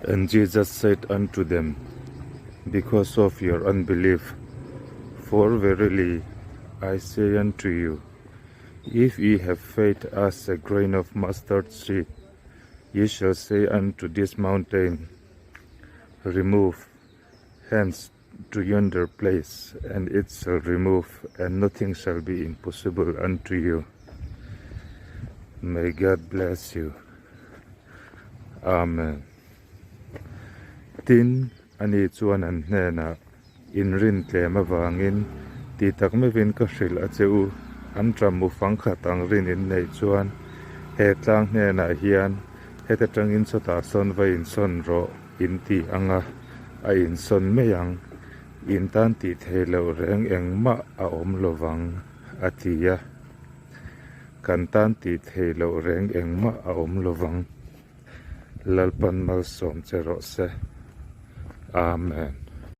And Jesus said unto them, Because of your unbelief, for verily I say unto you, if ye have faith as a grain of mustard seed, ye shall say unto this mountain, Remove hence to yonder place, and it shall remove, and nothing shall be impossible unto you. May God bless you. Amen. Tin, ani chuan an hnenah inrin tlem avangin ti tak meuhin ka hrilh a che u, an ṭam ufang khat ang rin in neih chuan he tlang hnenah hian heta tangin chawtah sawn va insawn rawh in ti ang a, a insawn mai ang, in tan tih theih loh reng engmah a awm lovang a ti a. Kan tan tih theih loh reng engmah a awm lovang. Lalpan malsawm che rawh se. Amen.